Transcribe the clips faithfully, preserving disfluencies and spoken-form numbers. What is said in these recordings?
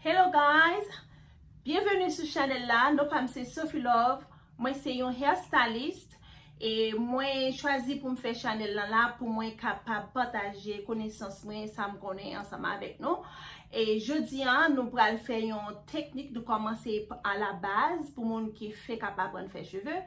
Hello guys! Byenveni sou chanèl la. Non pa m se Sophie Love. Mwen se yon hairstylist e mwen chwazi pou m fè chanèl lan la pou mwen kapab pataje konesans mwen, sa m konnen ansanm avèk nou. E jodi a, nou pral fè yon teknik, nou kòmanse a la baz pou moun ki fenk ap aprann fè cheve.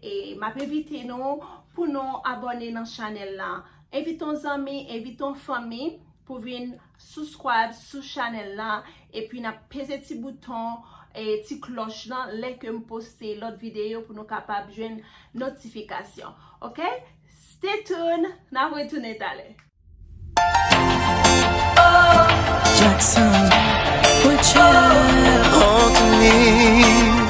E m ap envite nou pou nou abòne nan chanèl la. Envite yon zanmi, envite yon fanmi pou vin subscribe sou chanèl la, epi n ap peze ti bouton e ti klòch lan lè ke m poste lòt videyo pou nou kapab jwenn notifikasyon. Ok? Stay tuned, n ap retounen talè. Jackson, put your Anthony.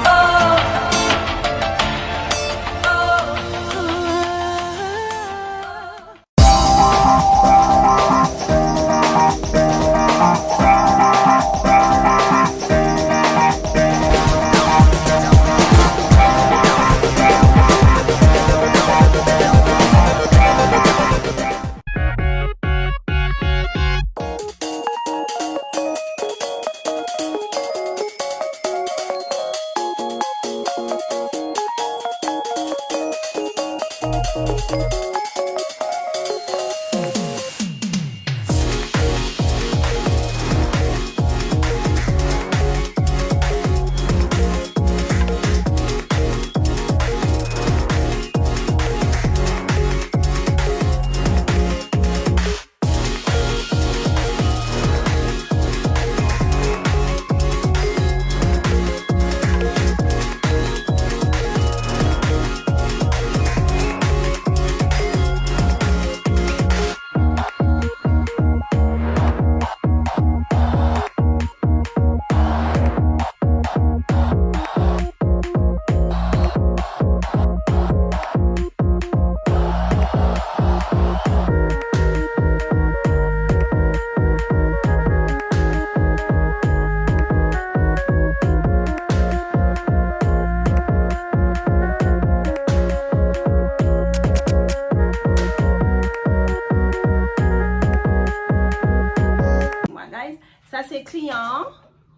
Guys, sa se kliyan an,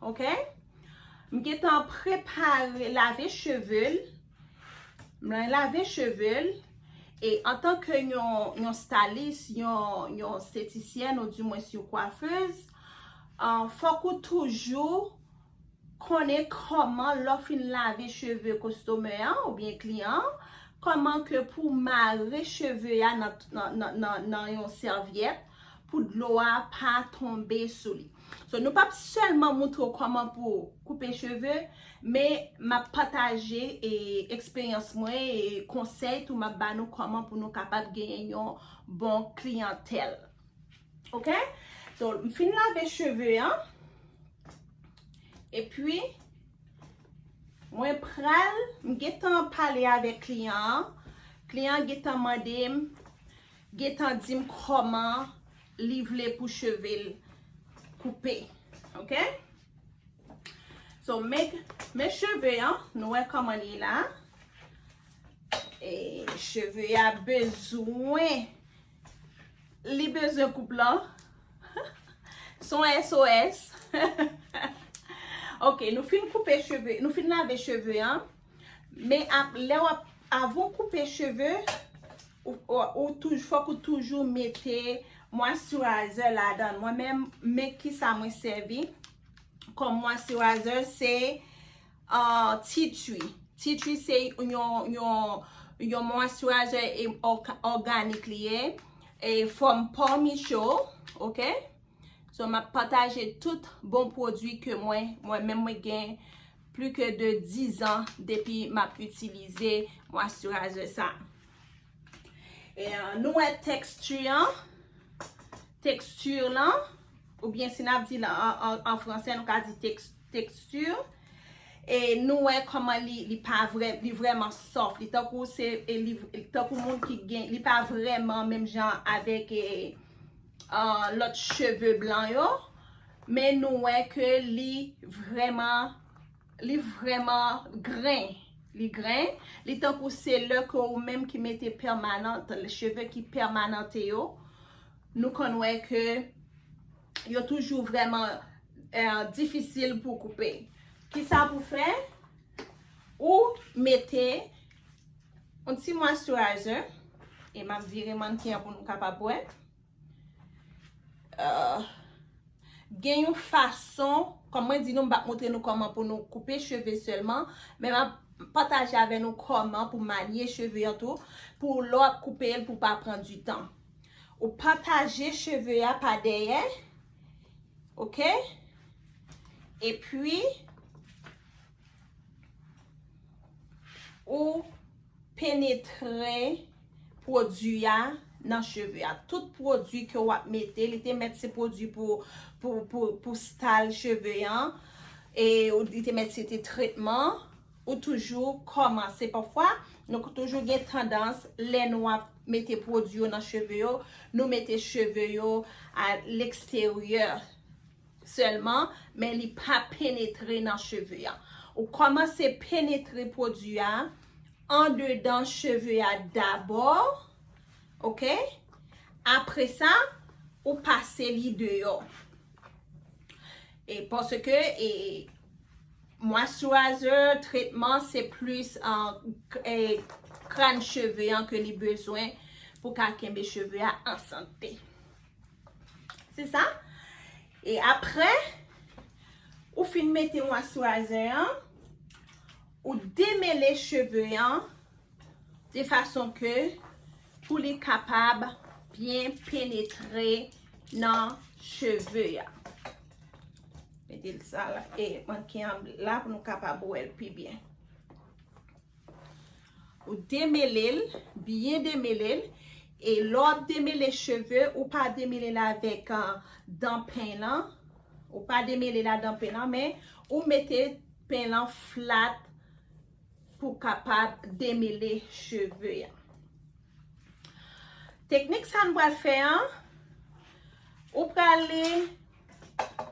ok? M gentan prepare lave cheve l. M lave cheve l. E antanke yon, yon stylist, yon, yon estetisyèn, ou dimwens yon kwafez, ah, fòk ou toujou konnen kòman, lè w fin lave cheve kostomè an oubyen kliyan an, kòman ke pou mare cheve a nan, nan, nan, nan, nan yon sèvyèt pou dlo a pa tonbe sou li. So, nou p ap sèlman montre w kòman pou koupe cheve, men m ap pataje e, eksperyans mwen e konsèy tou m ap ba nou kòman pou nou kapab genyen yon bon kliyantèl. Ok? So, m fin lave cheve an. Epi, mwen pral, m gentan pale avèk kliyan an. Kliyan an gentan mande m, gentan di m kòman li vle pou cheve l koupe. Ok? So, men, men cheve an, nou wè kòman li ye la. E cheve a bezwen, li bezwen koup lan. Se yon S O S. Ok, nou fin koupe cheve, nou fin lave cheve an. Men ap, lè w ap, avan w koupe cheve, ou, ou, ou touj-, fòk ou toujou mete moisturizer ladan l. Mwen menm, men kisa mwen sèvi kòm moisturizer, se, ah, tea tree. Tea tree se yon, yon, yon moisturizer e òg-, òganik li ye, e fòm Paul Mitchell, ok? So, m ap pataje tout bon pwodui ke mwen, mwen menm mwen gen plis ke de dizan depi m ap itilize moisturizer sa. E, ah, nou wè teksti an, teksti lan, oubyen si n ap di l an, an, an fransè, nou ka di teks-, teksti. E nou wè kòman li, li pa vrè, li vrèman soft. Li tankou se, e li, li tankou moun ki gen, li pa vrèman menm jan avèk, e, ah, lòt cheve blan yo. Men nou wè ke li vrèman, li vrèman grenn. Li grenn. Li tankou se lè ke ou menm ki mete pèmanant, cheve ki pèmanante yo. Nou konn wè ke yo toujou vrèman eh, difisil pou koupe. Kisa pou fè? Ou mete yon ti moisturizer, e m ap vire mannken an pou nou kapab wè. Eh, gen yon fason, kòm mwen di nou, m p ap montre nou kòman pou nou koupe cheve sèlman, men m ap pataje avè nou kòman pou manye cheve an tou, pou lè w ap koupe l, pou pa pran di tan. Ou pataje cheve a pa dèyè, oke? Epi, ou penetre pwodui a nan cheve a. Tout pwodui ke w ap mete, li te mèt se pwodui pou, pou, pou, pou style cheve an, e ou, li te mèt se te tretman, ou toujou kòmanse. Pafwa, nou toujou gen tandans, lè nou ap mete pwodui yo nan cheve yo, nou mete cheve yo a leksteryè sèlman, men li pa penetre nan cheve a. Ou kòmanse penetre pwodui a andedan cheve a dabò, oke? Apre sa, ou pase li deyò. E paske, e, moisturizer, tretman, se plis, eh, k-, eh, kràn cheve an ke li bezwen pou ka kenbe cheve a an sante. Se sa. E apre, ou fin mete moisturizer an, ou demele cheve an de fason ke pou li kapab byen penetre nan cheve a. Mete l sa la, e mannken an la pou nou kapab wè l pi byen. Ou demele l, byen demele l. E lè w ap demele cheve, ou pa demele l avèk, ah, dan pen lan. Ou pa demele l a dan pen lan, men ou mete pen lan flat pou kapab demele cheve a. Teknik sa n pral fè an, ou prale,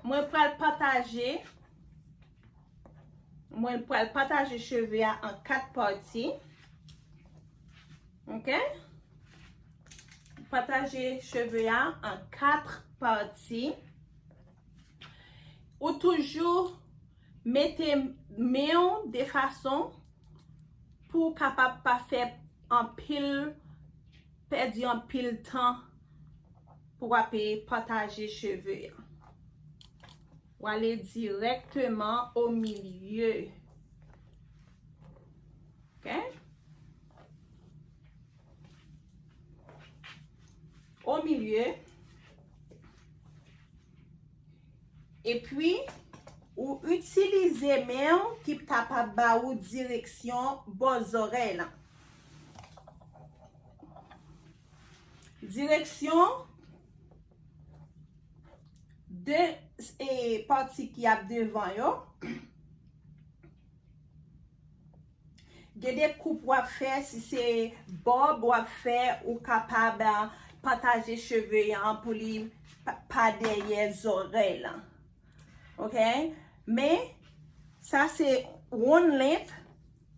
mwen pral pataje, mwen pral pataje cheve a an kat pati. Oke? Pataje cheve a an kat pati. Ou toujou mete men w de fason pou w kapab pa fè anpil, pèdi anpil tan pou w ape pataje cheve a. W ale dirèkteman o milye. Oke? O milye. Epi, ou itilize men w ki kapab ba ou direksyon bò zòrèy lan. Direksyon de, e, pati ki ap devan yo. Gen de koup w ap fè, si se bob w ap fè, ou kapab, ah, pataje cheve an pou li pa, pa dèyè zòrèy lan. Oke? Men, sa se one length,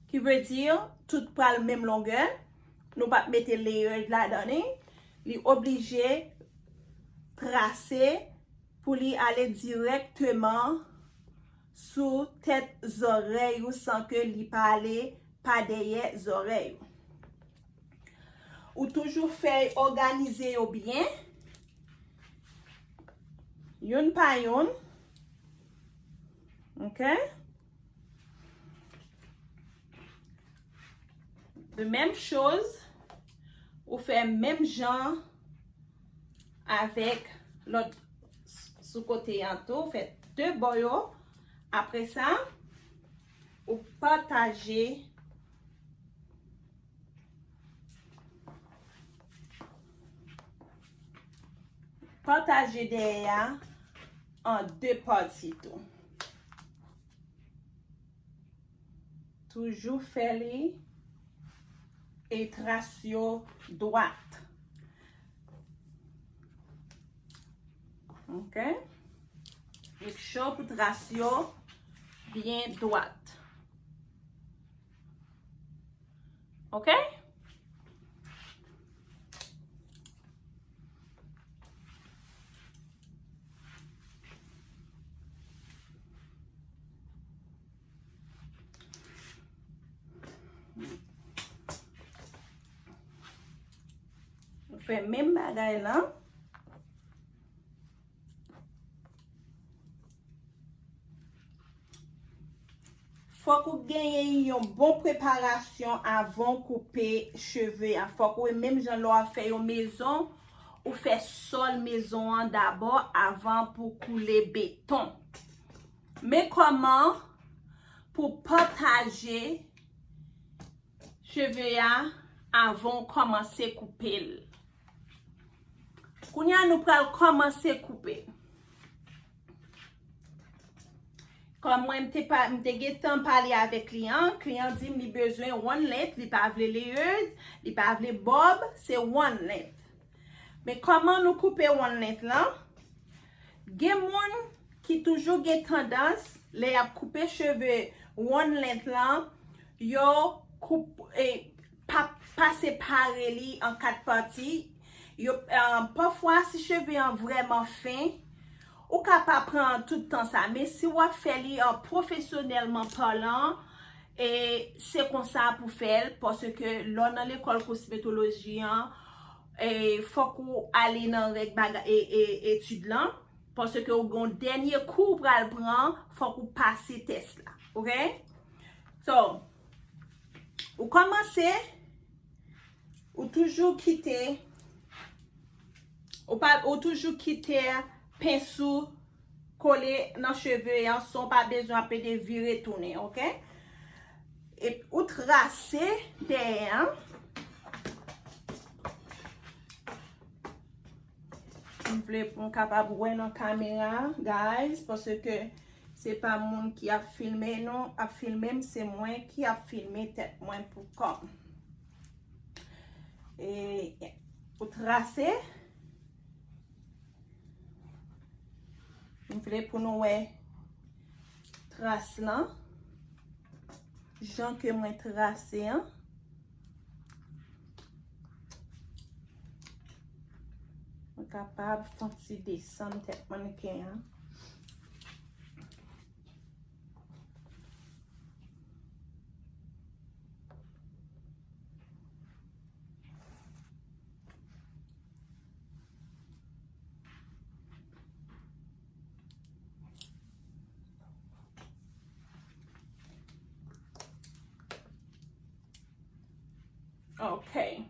ki vle di tout pral menm longè. Nou p ap mete layers ladan li. Li oblije trase pou li ale dirèkteman sou tèt zòrèy ou san ke li pa ale pa dèyè zòrèy ou. Ou toujou fè òganize yo byen, youn pa youn. Oke? De menm choz, ou fè menm jan avèk lòt s-, sou kote an tou, ou fè de bò yo. Apre sa, ou pataje, pataje dèyè a an de pati tou. Toujou fè li e tras yo dwat. Oke? Make sure pou tras yo byen dwat. Oke? Fè menm bagay lan. Fòk ou genyen yon bon preparasyon avan w koupe cheve a. Fòk ou, menm jan lè w ap fè yon mezon, ou fè sòl mezon an dabò avan pou koule beton. Men kòman pou pataje cheve a avan w kòmanse koupe l. Kounye a, nou pral kòmanse koupe. Kòm mwen, m te pa, m te gentan pale avèk kliyan an, kliyan an di m li bezwen one length, li pa vle layers, li pa vle bob, se one length. Men kòman nou koupe one length lan? Gen moun ki toujou gen tandans, lè y ap koupe cheve one length lan, yo koup-, e, pa, pa separe li an kat pati. Yo, e, pafwa, si cheve an vrèman fen, ou ka pa pran tout tan sa, men si w ap fè li an pwofesyonèlman palan, e se konsa pou fè l, paske lè w nan lekòl kosmetoloji an, e fòk ou ale nan règ baga-, e, e, etid lan, paske ou gen yon dènye kou ou pral pran, fòk ou pase tès la, oke? So, ou kòmanse, ou toujou kite, ou pa, ou toujou kite pens ou kole nan cheve an, san w pa bezwen ap ede vire tounen, oke? Epi ou trase dèyè an. M vle pou m kapab wè nan kamera, guys, paske se pa moun ki ap filme nou, ap filme m, se mwen ki ap filme tèt mwen pou kò m. E, ou trase. M vle pou nou wè tras lan. Jan ke mwen trase an. Mwen kapab fè yon ti desann tèt mannken an. Okay.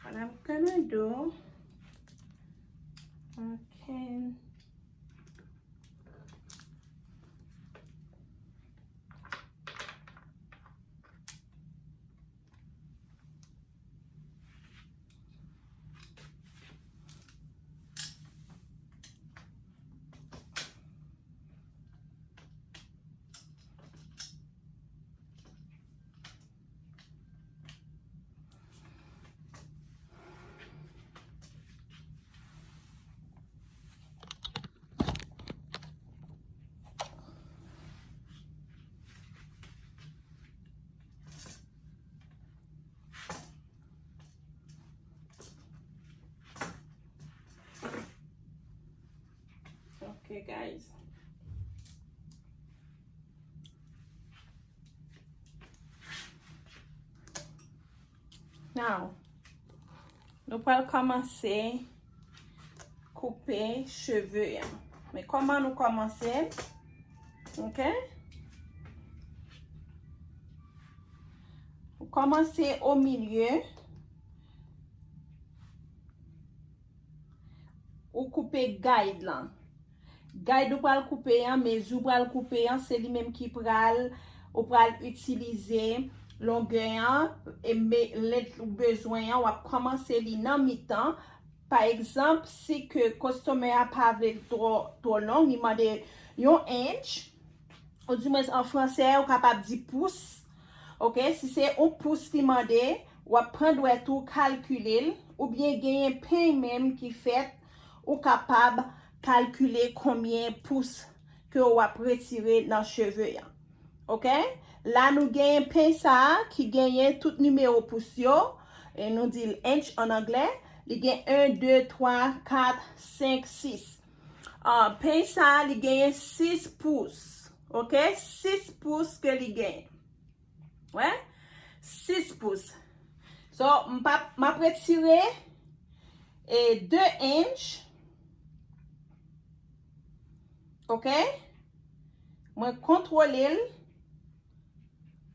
What I'm gonna do, I can Okay, guys. Now, nou pral kòmanse koupe cheve a. Men kòman nou kòmanse? Ok? Ou kòmanse o milye. Ou koupe guide lan. Guide ou pral koupe an, mezi ou pral koupe an, se li menm ki pral, ou pral itilize longè an, e me-, length ou bezwen an, w ap kòmanse li nan mitan. Pa egzanp, si ke customer a pa vle l twò, twò long, li mande yon inch, oudimwens an fransè, ou kapab di pous. Ok, si se yon pous li mande, w ap pran dwèt ou, kalkile l, oubyen genyen peny menm ki fèt, ou kapab kalkile konbyen pous ke w ap retire nan cheve a. Ok? La, nou genyen peny sa a ki genyen tout nimewo pous yo, e nou di l inch an anglè, li gen en, de, twa, kat, senk, sis. Ah, peny sa a, li genyen sis pous. Ok? Sis pous ke li genyen. Wè? Sis pous. So, m p ap, m ap retire e de inch. Ok? Mwen kontwole l.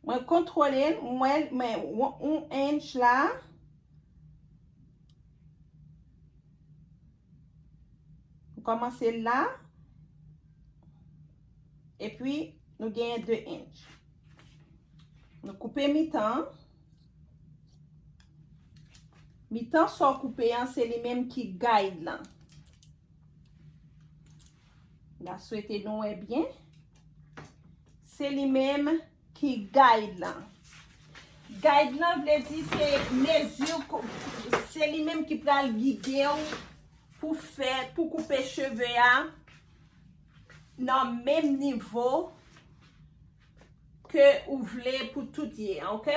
Mwen kontwole l. Mwen, men yon, yon inch la. Nou kòmanse la. Epi, nou genyen de inch. Nou koupe mitan. Mitan sa w koupe an, se li menm ki guide lan. M ta swete nou wè byen. Se li menm ki guide lan. Guide lan vle di se mezi, se li menm ki pral gide w pou fè, pou koupe cheve a nan menm nivo ke ou vle pou tout ye, ok?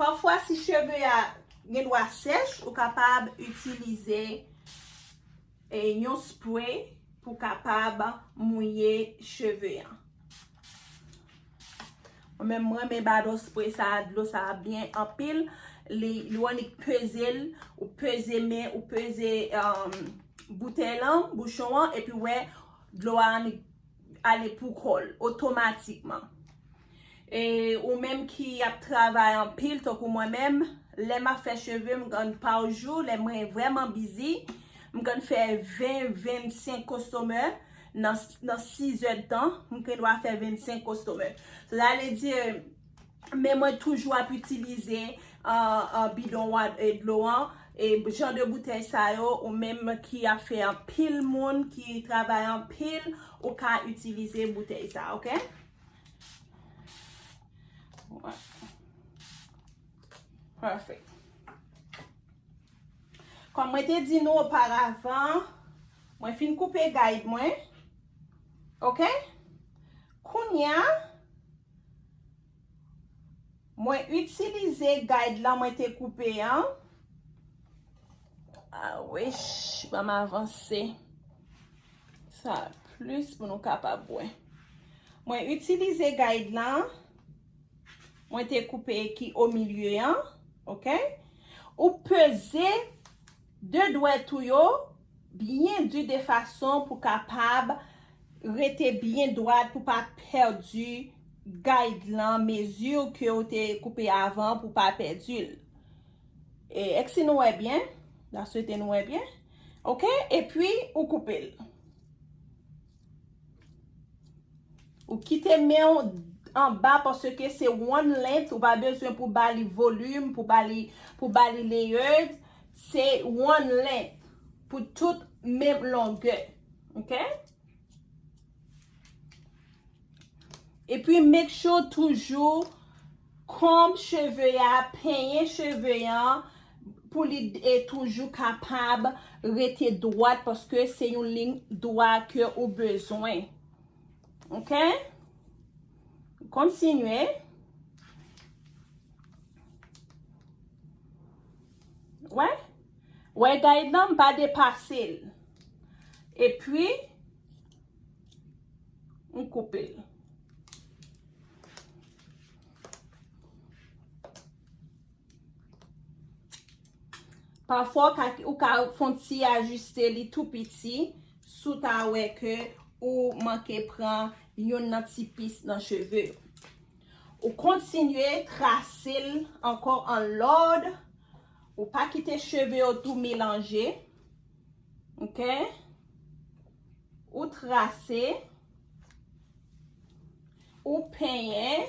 Pafwa, si cheve a gen dwa sèch, ou kapab itilize e, yon spray pou kapab mouye cheve an. Mwen menm, mwen renmen ba dlo spray sa, dlo sa byen anpil. Li, li w annik peze l, ou peze men, ou peze, um, boutèy lan, bouchon an, epi wè, dlo a annik ale pou kò l, otomatikman. E ou menm ki ap travay anpil, tankou mwen menm, lè m ap fè cheve m, m konn pa jou, lè mwen vrèman bizi, m konn fè ven, vennsenk customer nan, nan sis è tan, m gen dwa fè vennsenk customer. Sa vle di, men mwen toujou ap itilize, uh, uh, bidon wa-, e, dlo an, e jan de boutèy sa yo, ou menm ki ap fè anpil moun, ki travay anpil, ou ka itilize boutèy sa, ok? Perfect. Kòm mwen te di nou oparavan, mwen fin koupe guide mwen. Ok? Kounye a, mwen itilize guide lan mwen te koupe an. Ah, wesh, ban m avanse. Sa plis pou nou kapab wè. Mwen itilize guide lan. Mwen te koupe ki o milye an. Ok? Ou peze de dwèt ou yo byen di de fason pou kapab rete byen dwat, pou pa pèdi guide lan, mezi ke ou te koupe avan, pou pa pèdi l. E, èske nou wè byen? M ta swete nou wè byen. Ok? Epi, ou koupe l. Ou kite men w anba paske se one length, ou pa bezwen pou ba li volim, pou ba li, pou ba li layers. Se one length pou tout menm longè. Ok? Epi make sure toujou konb cheve a, penyen cheve an pou li e toujou kapab rete dwat paske se yon liy dwa ke ou bezwen. Ok? Kontinye. Wè? Wè guide lan, m pa depase l. Epi, m koupe l. Pafwa, ou ka, ou ka fè yon ti ajiste li tou piti, si w ta wè ke ou manke pran youn nan ti pis nan cheve w. Ou kontinye trase l ankò an lòd. Ou pa kite cheve yo tou melanje. Ok? Ou trase. Ou penyen.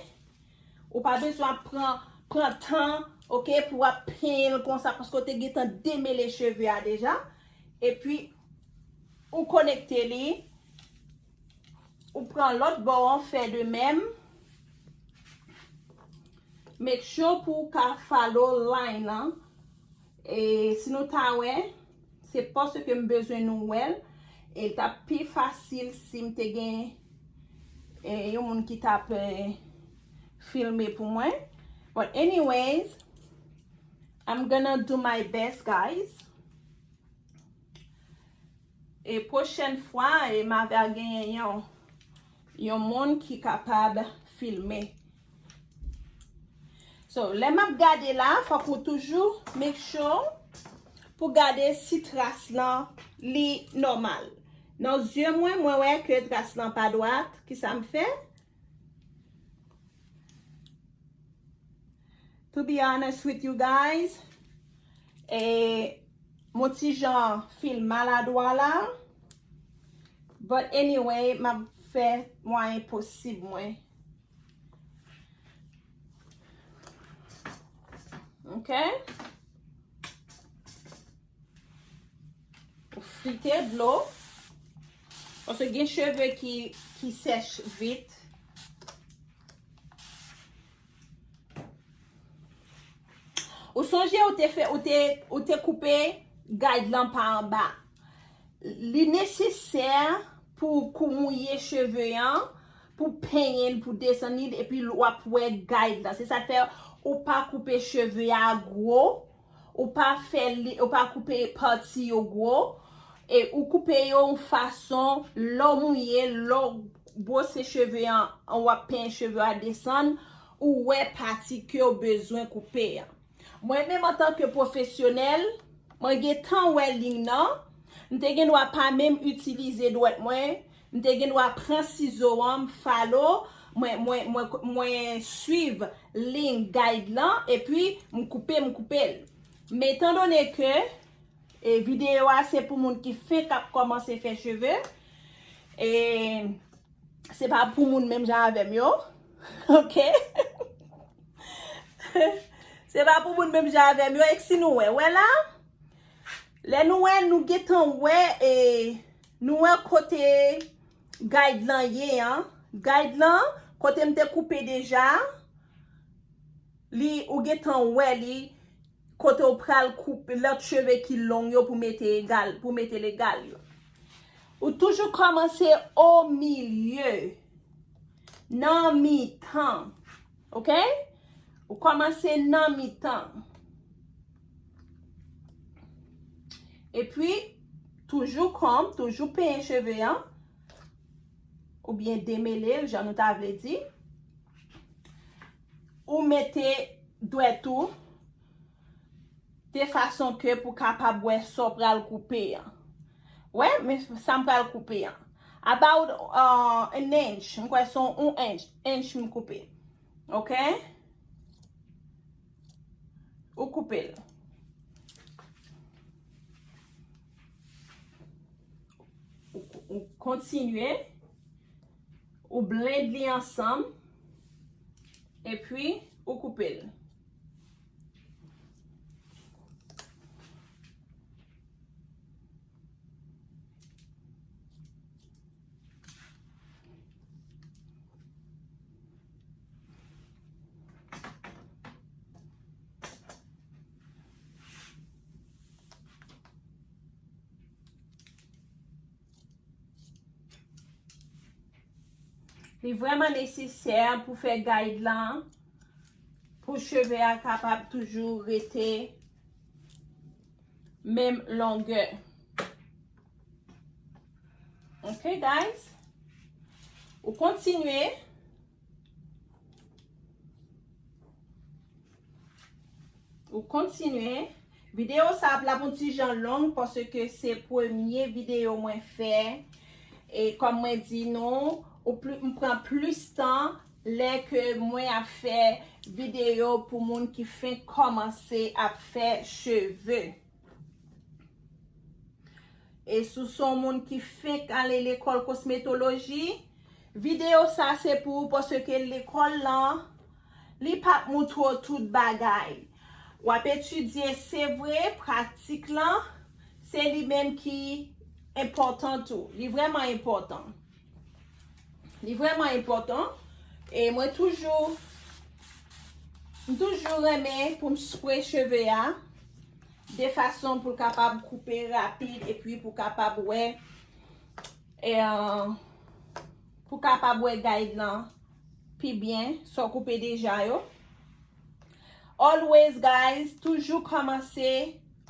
Ou pa bezwen ap pran, pran tan, ok, pou w ap penyen l konsa, paske w te gentan demele cheve a deja. Epi, ou konekte li. Ou pran lòt bò an, fè de menm. Make sure pou w ka follow line lan. E si nou ta wè, se paske m bezwen nou wè l. E l t ap pi fasil si m te gen, e, yon moun ki t ap, e, filme pou mwen. But anyways, I'm gonna do my best, guys. E pwochèn fwa, e m ava genyen yon, yon moun ki kapab filme. So, lè m ap gade la, fòk ou toujou make sure pou gade si tras lan li nòmal. Nan zye mwen, mwen wè ke tras lan pa dwat. Kisa m fè? To be honest with you guys, e, mon ti jan fil maladwa la. But anyway, m ap fè mwayen posib mwen. Ok? Ou frite dlo. Paske gen cheve ki, ki sèch vit. Ou sonje ou te fè, ou te, ou te koupe guide lan pa anba. Li nesesè pou, pou mouye cheve an, pou penyen l, pou desann li, epi w ap wè guide lan. Se sa k fè ou pa koupe cheve a gwo, ou pa fè li, ou pa koupe pati yo gwo, e ou koupe yo yon fason, lè w mouye, lè w bwose cheve an, w ap penyen cheve a desann, ou wè pati ke w bezwen koupe an. Mwen menm antanke pwofesyonèl, mwen gentan wè liy nan, m te gen dwa pa menm itilize dwèt mwen, m te gen dwa pran sizo an, m falo, mwen, mwen, mwen, mwen swiv liy guide lan, epi m koupe, m koupe l. Men etandone ke, e, videyo a se pou moun ki fenk ap kòmanse fè cheve, e, se pa pou moun menm jan avè m yo. Ok? Se pa pou moun menm jan avè m yo. E si nou wè, wè la? Lè nou wè, nou gentan wè, e, nou wè kote guide lan ye an. Guide lan, kote m te koupe deja, li, ou gentan wè li, kote w pral koupe lòt cheve ki long yo pou mete egal, pou mete legal yo. Ou toujou kòmanse o milye, nan mitan, ok? Ou kòmanse nan mitan. Epi, toujou kòm, toujou penyen cheve an, oubyen demele l, jan nou ta vle di. Ou mete dwèt ou de fason ke pou kapab wè sa w pral koupe an. Wè, men sa m pral koupe an. About, uh, an inch, m kwè se yon inch, inch m koupe. Ok? Ou koupe l. Ou, ou kontinye. Ou blend li ansanm. Epi, ou koupe l. Li vrèman nesesè pou fè guide lan, pou cheve a kapab toujou rete menm longè. Ok, guys? Ou kontinye. Ou kontinye. Videyo sa ap la pou ti jan long paske se premye videyo mwen fè. E kòm mwen di nou, ou pli, m pran plis tan lè ke mwen ap fè videyo pou moun ki fenk kòmanse ap fè cheve. E si w se yon moun ki fenk ale lekòl kosmetoloji, videyo sa se pou ou paske lekòl lan, li p ap moutre w tout bagay. W ap etidye, se vre, pratik lan, se li menm ki enpòtan tou. Li vrèman enpòtan. Li vrèman enpòtan. E mwen toujou, m toujou renmen pou m spre cheve a de fason pou l kapab koupe rapid epi pou kapab wè, e, pou kapab wè guide lan pi byen, sa w koupe deja yo. Always, guys, toujou kòmanse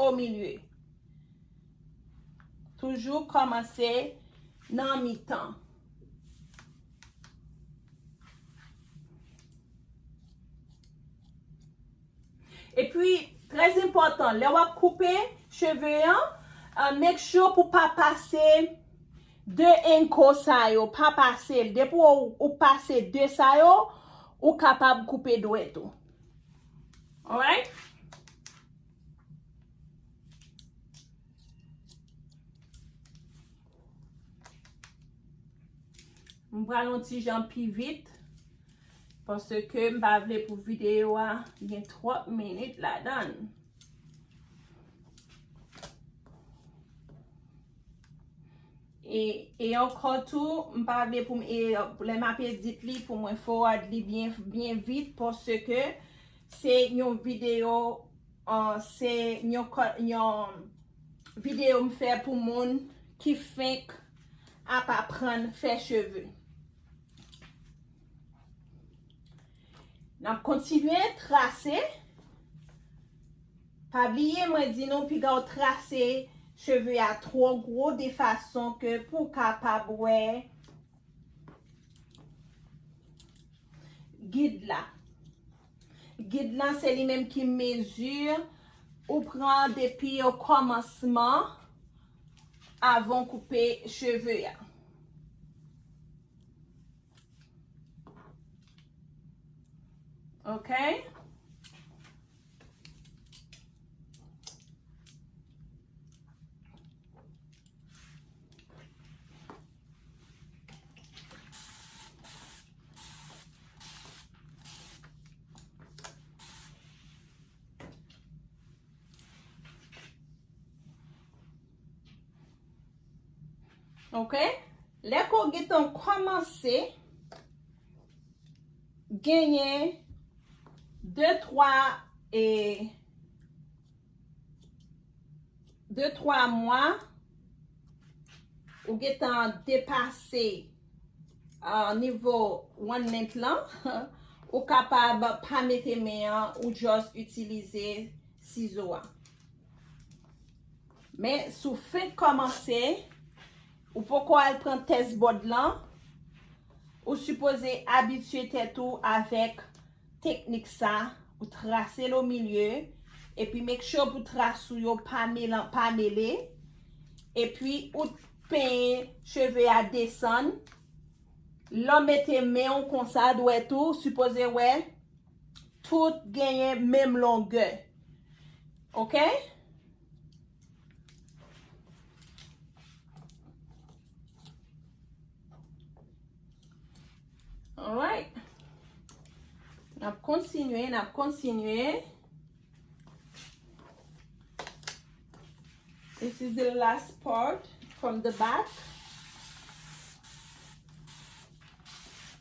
o milye. Toujou kòmanse nan mitan. Epi, trè enpòtan, lè w ap koupe cheve an, uh, make sure pou pa pase de enko sa yo, pa pase l. Depi ou, ou pase de sa yo, ou kapab koupe dwèt ou. Alright? M pral yon ti jan pi vit, paske m pa vle pou videyo a gen twòp minit ladan l. E, e ankò tou, m pa vle pou m, e, lè m ap edit li, pou mwen forward li byen, byen vit, paske se yon videyo, uh, se yon, yon videyo m fè pou moun ki fenk ap aprann fè cheve. N ap kontinye trase. Pa bliye, mwen di nou, piga w trase cheve a twò gwo de fason ke pou w kapab wè gid la. Gid lan, se li menm ki mezi ou pran depi o kòmansman avan w koupe cheve a. Ok? Ok? Lè ke w gentan kòmanse genyen de twa, e, de twa mwa, ou gentan depase, a, nivo one length lan, ou kapab pa mete men an, ou just itilize sizo a. Men, si w fenk kòmanse, ou poko al pran test board lan, ou sipoze abitye tèt ou avèk teknik sa, ou trase l o milye, epi make sure pou tras ou yo pa melan-, pa mele, epi ou penyen cheve a desann. Lè w mete men w konsa, dwèt ou sipoze wè tout genyen menm longè. Ok? Alright. N ap kontinye, n ap kontinye. This is the last part from the back.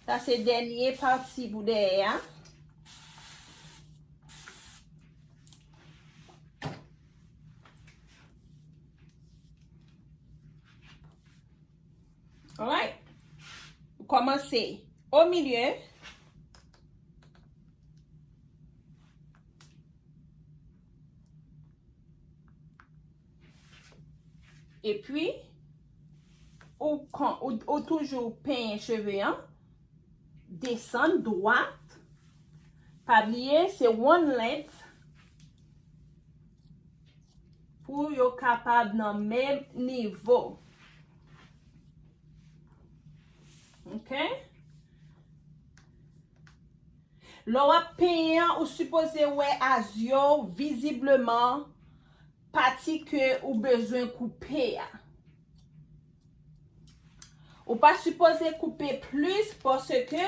Sa se dènye pati pou dèyè a. Alright. Ou kòmanse o milye. Epi, ou, kon-, ou, ou toujou penyen cheve an. Desann dwat. Pa bliye, se one length pou yo kapab nan menm nivo. Ok? Lè w ap penyen an, ou sipoze wè a zye w vizibleman pati ke ou bezwen koupe a. Ou pa sipoze koupe plis paske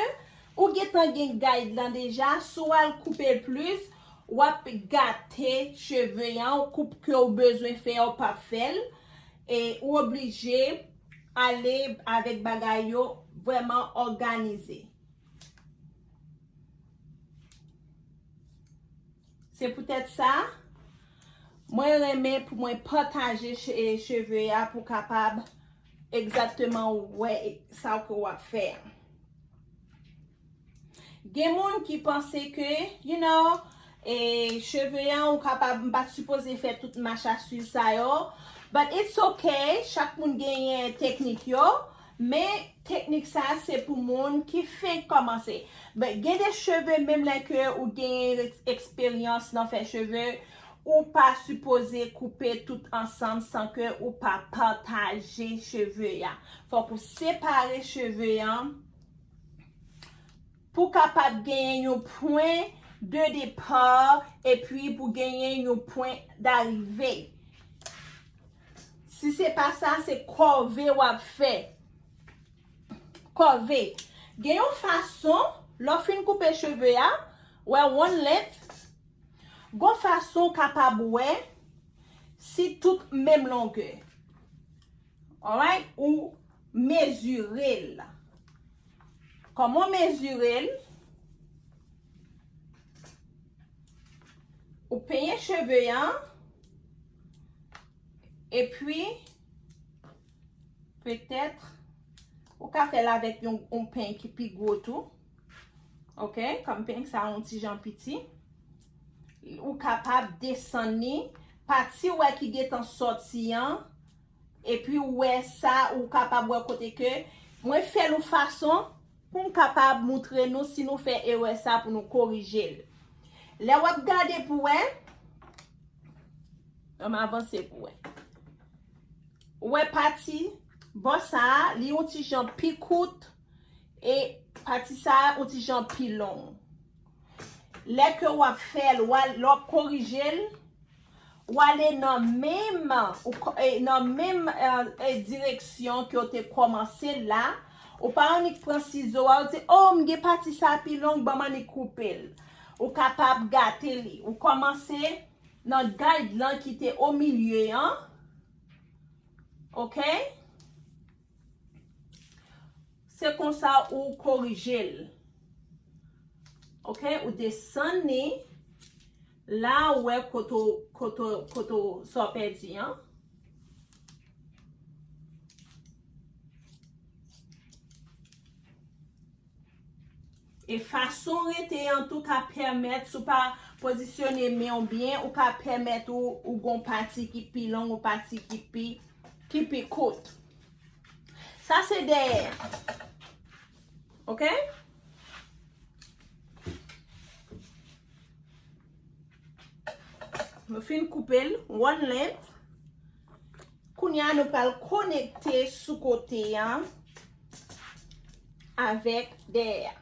ou gentan gen guide lan deja. Si w al koupe l plis, w ap gate cheve an, koup ke w bezwen fè a, w p ap fè l. E ou oblije ale avèk bagay yo vrèman òganize. Se poutèt sa, mwen renmen pou mwen pataje che-, cheve a pou kapab egzakteman wè sa ke w ap fè a. Gen moun ki panse ke, you know, e, cheve an ou kapab, m pa t sipoze fè tout mach a swiv sa yo. But it's ok, chak moun genyen teknik yo. Men teknik sa se pou moun ki fenk kòmanse. Gen de cheve, menm lè ke ou genyen eksperyans nan fè cheve, ou pa sipoze koupe tout ansanm san ke ou pa pataje cheve a. Fòk ou separe cheve an pou kapab genyen yon pwen de depa epi pou genyen yon pwen darive. Si se pa sa, se kòve w ap fè. Kòve. Gen yon fason, lè w fin koupe cheve a, wè one length, gon fason w kapab wè si tout menm longè. Alright? Ou mezire l. Kòman w mezire l? Ou penyen cheve an, epi petèt ou ka fè l avèk yon, yon peny ki pi gwo tou. Oke, kòm peny sa yon ti jan piti. Ou kapab desann li, pati ou wè ki gentan sòti an, epi ou wè sa, ou kapab wè kote ke mwen fè l yon fason pou m kapab moutre nou si nou fè erè sa pou nou korije l. Lè w ap gade pou wè, ann avanse pou wè. Ou wè pati bò sa a, li yon ti jan pi kout, e pati sa a yon ti jan pi long. Lè ke w ap fè l, w al, lè w ap korije l, w ale nan menm, ou kò-, e, nan menm, e, e, direksyon ke w te kòmanse la. Ou pa annik pran sizo a, ou di, "O, m gen pati sa pi long, ban m annik koupe l." Ou kapab gate li. Ou kòmanse nan guide lan ki te o milye an. Oke? Se konsa ou korije l. Oke? Ou desann li. La, ou wè kote w, kote w, kote w, sa w pèdi an. E fason w rete an tou ka pèmèt, si w pa pozisyone men w byen, ou ka pèmèt ou, ou gon pati ki pi long, ou pati ki pi, ki pi kout. Sa se dèyè. Oke? Nou fin koupe l, one length. Kounye a, nou pral konekte sou kote a avèk dèyè a.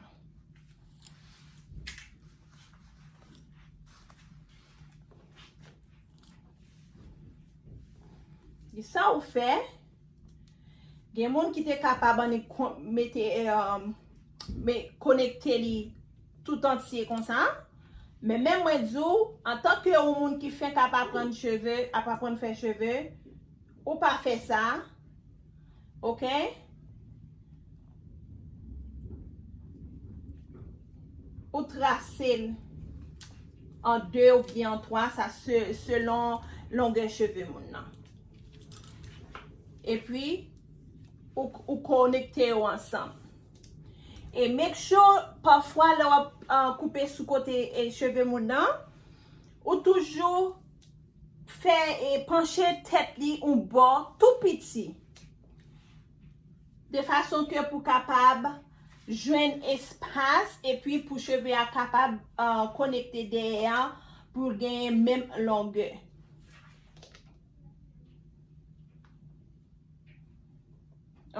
Sa ou fè, gen moun ki te kapab annik kon-, mete, e, um, me-, konekte li tout antye konsa. Men menm mwen di w, antanke yon moun ki fenk ap aprann cheve, ap aprann fè cheve, ou pa fè sa. Oke? Ou trase l an de oubyen an twa, sa se, selon longè cheve moun nan. Epi, ou, ou konekte yo ansanm. E make sure, pafwa, lè w ap, ah, koupe sou kote, e, cheve moun nan, ou toujou fè, e, panche tèt li yon bò tou piti. De fason ke pou kapab jwenn espas, epi pou cheve a kapab, ah, konekte dèyè a, pou l genyen menm longè.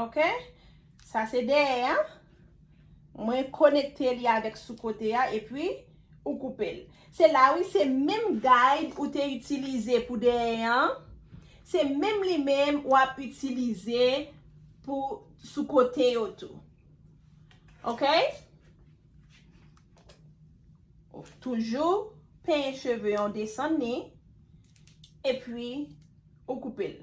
Oke? Sa se dèyè a. Mwen konekte li avèk sou kote a, epi ou koupe l. Se la, wi, se menm guide ou te itilize pou dèyè an. Se menm li menm w ap itilize pou sou kote yo tou. Oke? Toujou penyen cheve an, desann li, epi ou koupe l.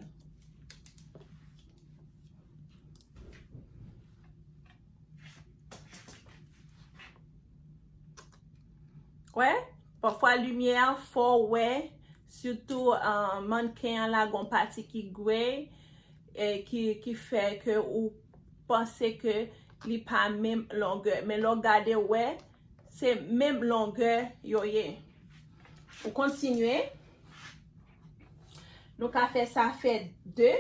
Wè, pafwa limyè a fè w wè, sitou, ah, mannken an la, gon pati ki gray, e ki, ki fè ke ou panse ke li pa menm longè. Men lè w gade, w wè, se menm longè yo ye. Ou kontinye. Nou ka fè sa fè de.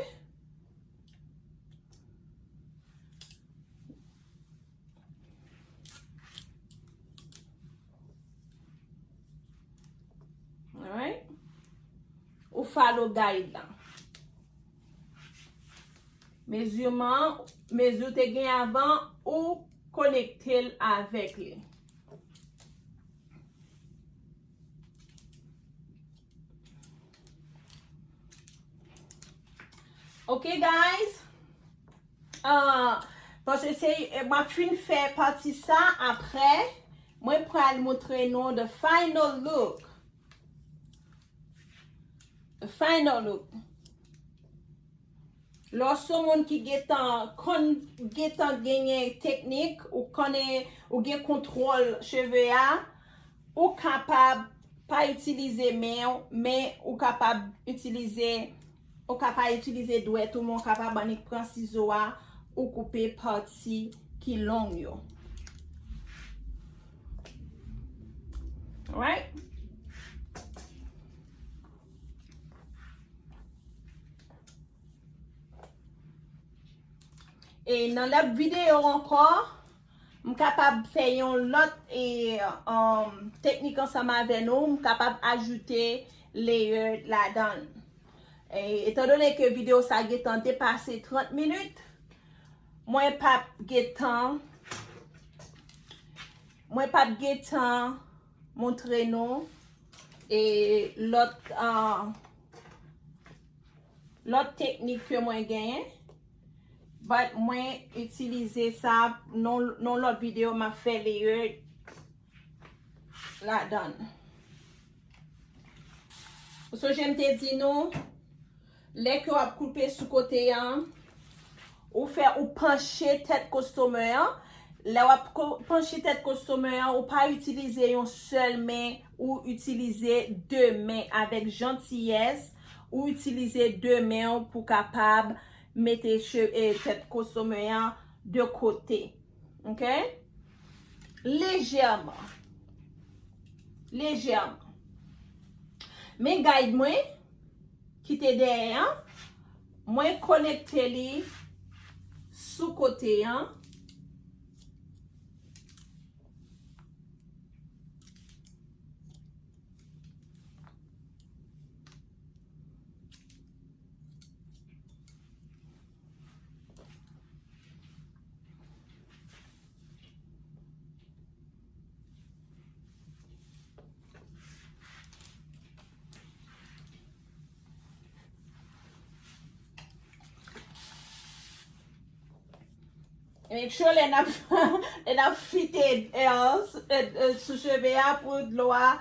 follow guide la. Mezirman, mezi w te gen avan, ou konekte l avèk li. Ok, guys. Ah, paske se, eh, m ap fin fè pati sa, apre, mwen pral montre nou the final look. The final look. Lè w se yon moun ki gentan konn, gentan genyen teknik, ou konnen, ou gen kontwòl cheve a, ou kapab pa itilize men w, men ou kapab itilize, ou ka pa itilize dwèt ou, men ou kapab annik pran sizo a, ou koupe pati ki long yo. Right? E nan lòt videyo ankò, m kapab fè yon lòt, e, um, teknik ansanm avè nou. M kapab ajoute layer ladan l. E, etandone ke videyo sa gentan depase trant minit, mwen p ap gentan, mwen p ap gentan montre nou, e, lòt, ah, lòt teknik ke mwen genyen. But mwen itilize sa nan, nan lòt videyo, m ap fè layer ladan l. Ou sonje m te di nou, lè ke w ap koupe sou kote an, ou fè, ou panche tèt customer an. Lè w ap ko-, panche tèt customer an, ou pa itilize yon sèl men, ou itilize de men avèk jantiyès, ou itilize de men w pou kapab mete che-, e, tèt customer an de kote. Ok? Lejèman. Lejèman. Men guide mwen ki te dèyè an, mwen konekte li sou kote an. Make sure lè n ap, lè n ap fite, eh, s-, eh, eh, sou cheve a pou dlo a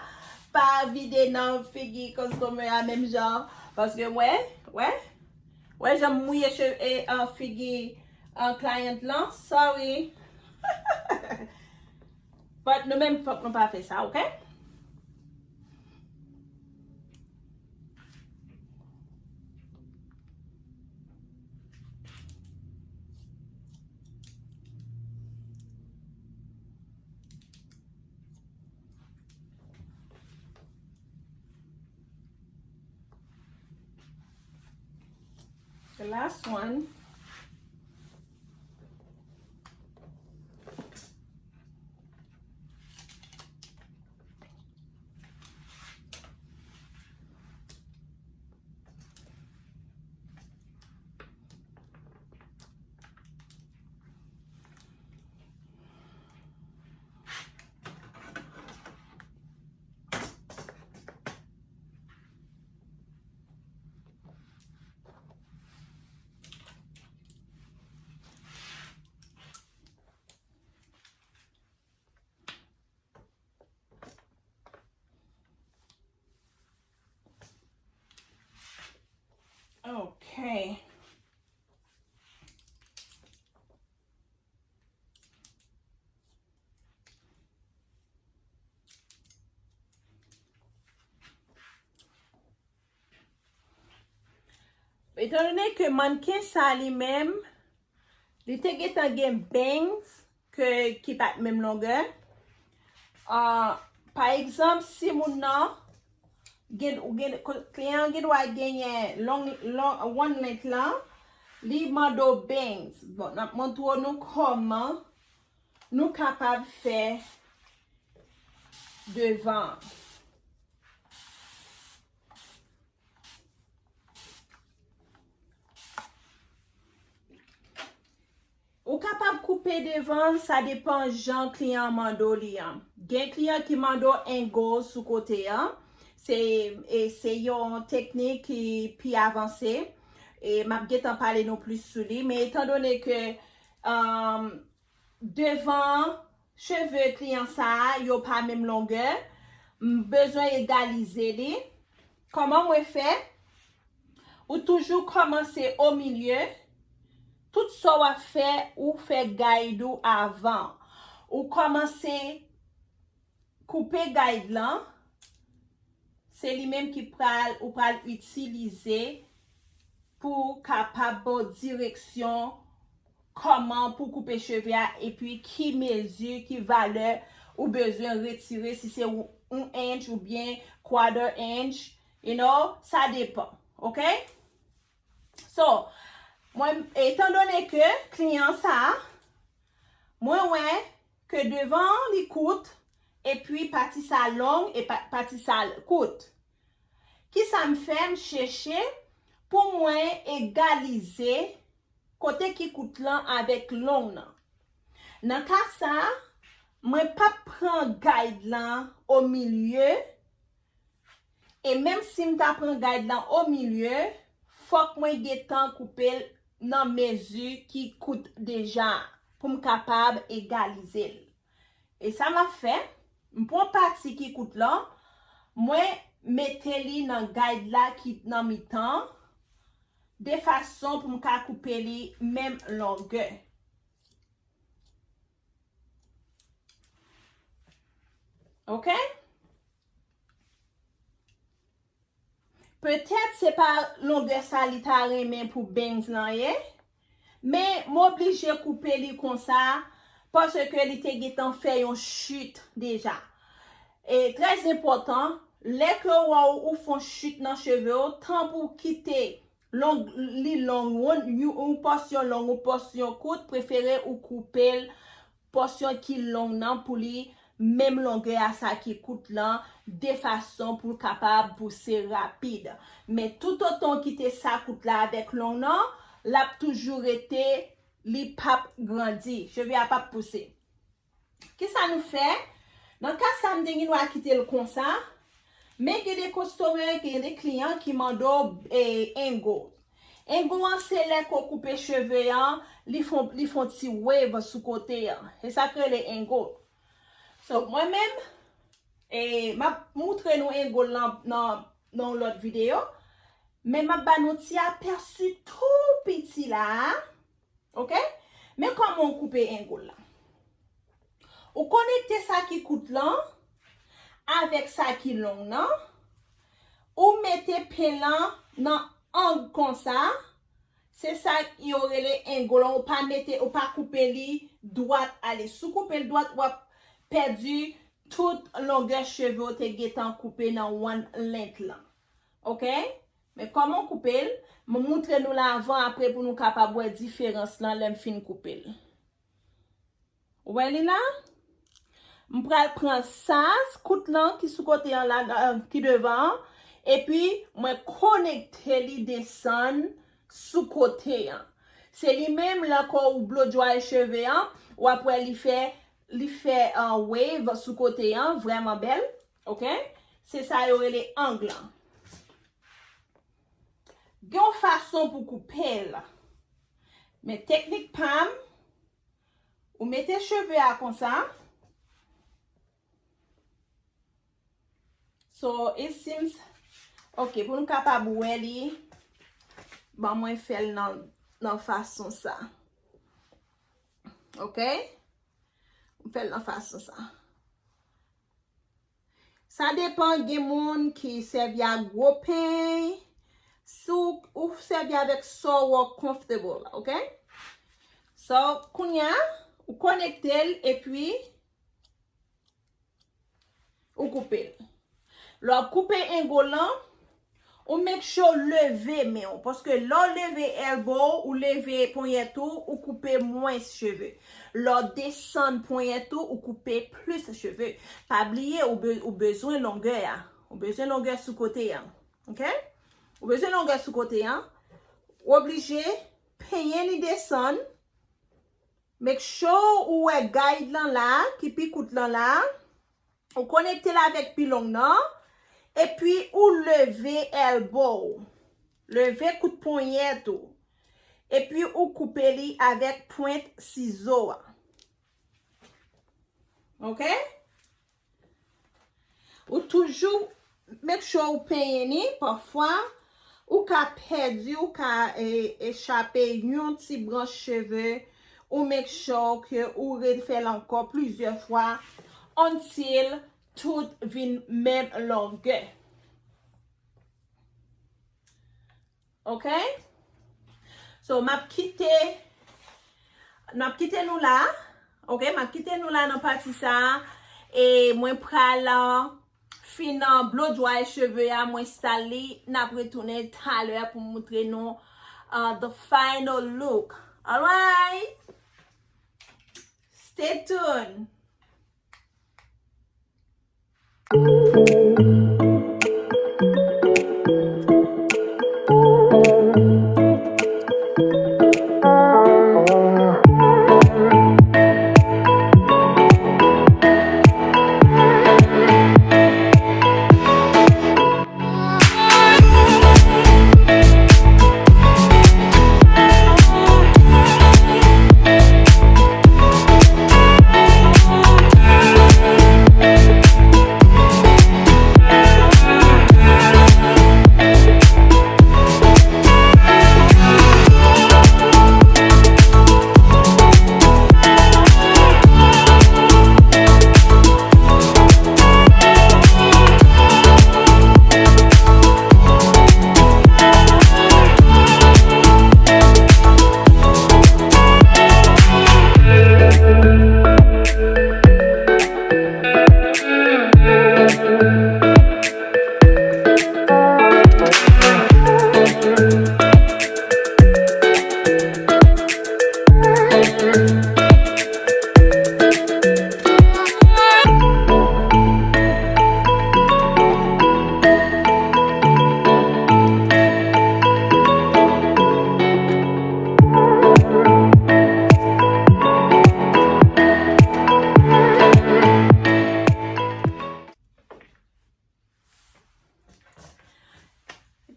pa vide nan figi customer a menm jan. Paske, wè, wè, wè jan m mouye cheve, eh, eh, figi, eh, client lan. Sorry. But nou menm fòk nou pa fè sa, ok? The last one. Ok. Etandone ke mannken sa li menm, li te gentan gen bangs ke, ki pa t menm longè. Ah, pa egzanp, si moun nan gen, ou gen, kliyan an gen dwa genyen long, long, one length lan, li mande w bangs. Bon, n ap montre nou kòman nou kapab fè devan an. Ou kapab koupe devan, sa depan jan kliyan an mande w li an. Gen kliyan ki mande w angle sou kote an. Se, e se yon teknik ki pi avanse. E m ap gentan pale nou plis sou li. Men etandone ke, um, devan cheve kliyan sa a, yo pa menm longè, m bezwen egalize li. Kòman mwen fè? Ou toujou kòmanse o milye. Tout sa w ap fè, ou fè guide ou avan. Ou kòmanse koupe guide lan. Se li menm ki pral, ou pral itilize pou kapab ba w direksyon kòman pou koupe cheve a, epi ki mezi, ki valè ou bezwen retire, si se yon, yon inch oubyen quarter inch, you know, sa depan, ok? So, mwen, etandone ke kliyan sa a, mwen wè ke devan an li kout, epi pati sa long, e pa, pati sa kout. Kisa m fè? M chèche pou mwen egalize kote ki kout lan avèk long nan. Nan ka sa a, mwen p ap pran guide lan o milye, e menm si m ta pran guide lan o milye, fòk mwen gentan koupe l nan mezi ki kout deja a, pou m kapab egalize l. E sa m ap fè, m pran pati ki kout lan, mwen mete li nan guide la ki nan mitan, de fason pou m ka koupe li menm longè. Ok? Petèt se pa longè sa li ta renmen pou bangs lan ye, men m oblije koupe li konsa paske li te gentan fè yon chit deja. E trè enpòtan, lè ke w wè w, ou fè yon chit nan cheve w, tan pou w kite long, li long, yon, yon pòsyon long, yon pòsyon kout, prefere ou koupe l pòsyon ki long nan pou li menm longè a sa ki kout lan, de fason pou l kapab pouse rapid. Men toutotan w kite sa kout la avèk long nan, l ap toujou rete, li p ap grandi, cheve a p ap pouse. Kisa nou fè? Nan ka sa, m te gen dwa kite l konsa, men gen de customer, gen de kliyan ki mande w, e, angle. Angle an se lè ke w koupe cheve an, li fè, li fè yon ti wave sou kote an. Se sa k rele angle. So, mwen menm, e, m ap moutre nou angle lan nan, nan yon lòt videyo, men m ap ba nou ti apèsi tou piti la a. Ok? Men kòman w koupe angle lan. Ou konekte sa ki kout lan avèk sa ki long nan. Ou mete pen lan nan ang konsa. Se sa yo rele angle lan. Ou pa mete, ou pa koupe li dwat ale. Si w koupe l dwat, w ap pèdi tout longè cheve w te gentan koupe nan one length lan. Ok? Men kòman w koupe l, m moutre nou l avan, apre pou nou kapab wè diferans lan lè m fin koupe l. Ou wè li la? M pral pran saz kout lan ki sou kote an la, euh, ki devan an, epi mwen konekte li desann sou kote an. Se li menm, lè ke w blow dry cheve an, w ap wè li fè, li fè, euh, wave sou kote an, vrèman bèl. Ok? Se sa yo rele angle lan. Gen yon fason pou koupe l. Men teknik pa m, ou mete cheve a konsa. So, it seems, ok, pou nou kapab wè li, ban mwen fè l nan, nan fason sa. Ok? M fè l nan fason sa. Sa depan, gen moun ki sèvi ak gwo peny, si w, ou sèvi avèk sa w wè w comfortable, ok? So, kounye a, ou konekte l epi ou koupe l. Lè w ap koupe angle lan, ou make sure w leve men w, paske lè w leve elbow, ou leve ponyèt ou, ou koupe mwens cheve. Lè w desann ponyèt ou, ou koupe plis cheve. Pa bliye, ou be-, ou bezwen longè a. Ou bezwen longè sou kote a. Ok? Ou bezwen longè sou kote a. Ou oblije penyen li desann. Make sure ou wè guide lan la, ki pi kout lan la. Ou konekte l avèk pi long nan. Epi ou leve elbow. Leve kout ponyèt ou. Epi ou koupe li avèk pwent sizo a. Ok? Ou toujou make sure ou penyen li. Pafwa, ou ka pèdi, ou ka, e, echape yon ti branch cheve. Ou make sure ke ou refè l ankò plizyè fwa until tout vin menm longè. Ok? So, m ap kite, m ap kite nou la. Ok, m ap kite nou la nan pati sa a. E mwen pral, uh, fin, uh, blow dry cheve a, mwen style li. N ap retounen talè pou m moutre nou, uh, the final look. Alright? Stay tuned.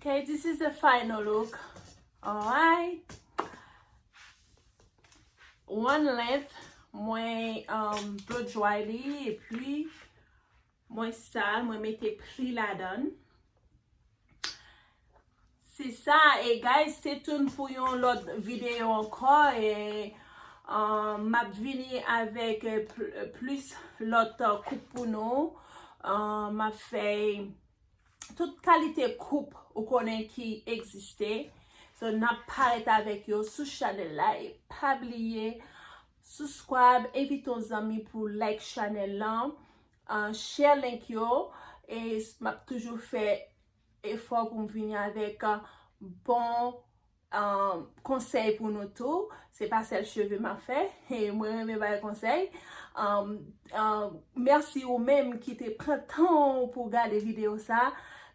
Okay, this is the final look. Alright. One length, mwen, um, blow dry li, epi mwen style, mwen mete pli ladan. Se sa, e guys, stay tuned pou yon lòt videyo ankò, e, um, m ap vini avèk, e, pl-, plis lòt, e, koup pou nou. Um, m ap fè tout kalite koup ou konnen ki egziste. So, n ap parèt avèk yo sou chanèl la. E pa bliye, subscribe, envite yon zanmi pou like chanèl lan, uh, share link yo. E s-, m ap toujou fè efò pou m vini avèk, uh, bon, um, konsèy pou nou tou. Se pa sèl cheve m ap fè. E mwen renmen bay konsèy. Um, um, mèsi ou menm ki te pran tan w pou w gade videyo sa.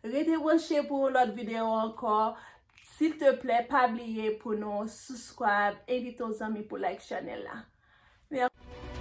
Rete branche pou yon lòt videyo ankò. Silteplè, pa bliye pou nou subscribe, envite yon zanmi pou like chanèl la. Mèsi.